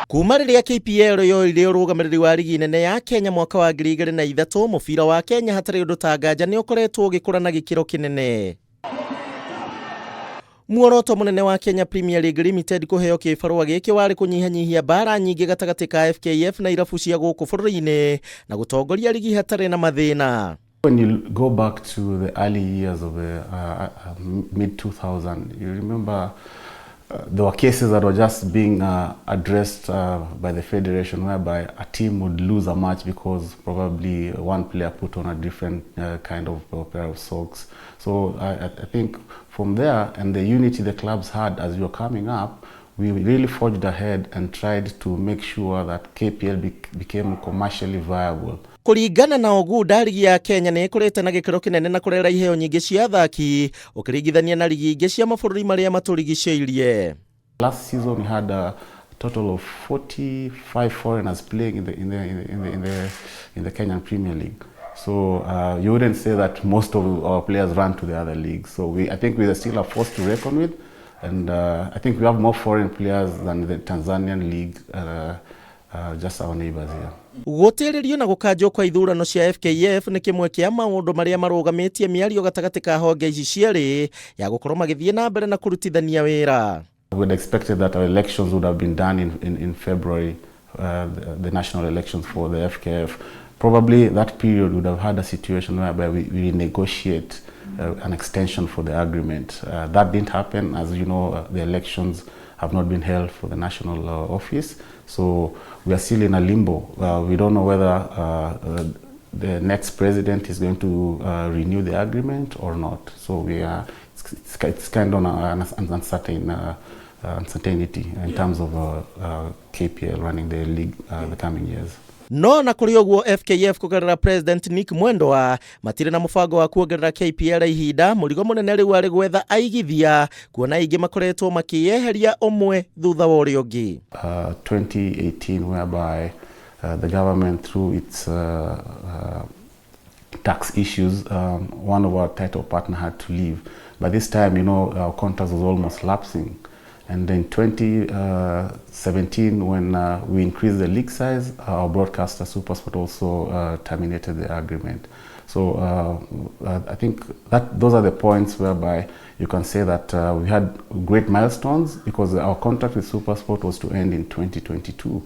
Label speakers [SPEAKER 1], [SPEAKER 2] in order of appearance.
[SPEAKER 1] Kuma rĩrĩa KPL yoire ũrũgamĩrĩri wa rigi nene ya Kenya mwaka wa 2003, mũbira wa Kenya hatarĩ ũndũ ta nganja nĩ ũkoretwo ũgĩkũra na gĩkĩro kĩnene. Muoroto mũnene wa Kenya Premier League Limited kũheo kĩbarũa gĩkĩ warĩ kũnyihanyihia mbara nyingĩ gatagatĩ ka FKF na irabu cia gũkũ bũrũri-inĩ na gũtongoria rigi hatarĩ na mathĩna.
[SPEAKER 2] When you go back to the early years of the mid 2000, you remember there were cases that were just being addressed by the federation, whereby a team would lose a match because probably one player put on a different kind of pair of socks. So I think from there, and the unity the clubs had as we were coming up, we really forged ahead and tried to make sure that KPL became commercially viable.
[SPEAKER 1] Kũringana na Ogunda, rigi ya Kenya nĩ ĩkũrĩte na gĩkĩro kĩnene na kũrera iheo nyingĩ cia athaki ũkĩringithania na rigi ingĩ cia mabũrũri marĩa matũrigicĩirie.
[SPEAKER 2] Last season we had a total of 45 foreigners playing in the Kenyan Premier League. So you wouldn't say that most of our players run to the other leagues. So I think we are still a force to reckon with, and I think we have more foreign players than the Tanzanian league, just our neighbors here.
[SPEAKER 1] Gũtĩrĩrio na gũkanjwo kwa ithurano cia FKF nĩ kĩmwe kĩa maũndũ marĩa marũgamĩtie mĩario gatagatĩ ka honge ici cierĩ ya gũkorwo magĩthiĩ na mbere na kũrutithania wĩra.
[SPEAKER 2] We had expected that our elections would have been done in February, the national elections for the FKF. Probably that period would have had a situation whereby we renegotiate an extension for the agreement. That didn't happen. As you know, the elections have not been held for the national office. So we are still in a limbo. We don't know whether the next president is going to renew the agreement or not. So it's kind of an uncertainty in terms of KPL running the league the coming years.
[SPEAKER 1] No na kũrĩ ũguo, FKF kũgerera President Nick Mwendwa matirĩ na mũbango wa kuongerera KPL ihinda. Mũrigo mũnene rĩu arĩ gwetha aigithia, kuona aingĩ makoretwo makĩyeheria ũmwe thutha wa ũrĩa ũngĩ.
[SPEAKER 2] 2018, whereby the government, through its tax issues, one of our title partner had to leave. By this time, our contract was almost lapsing. And in 2017, when we increased the league size, our broadcaster SuperSport also terminated the agreement. So I think that those are the points whereby you can say that we had great milestones, because our contract with SuperSport was to end in 2022.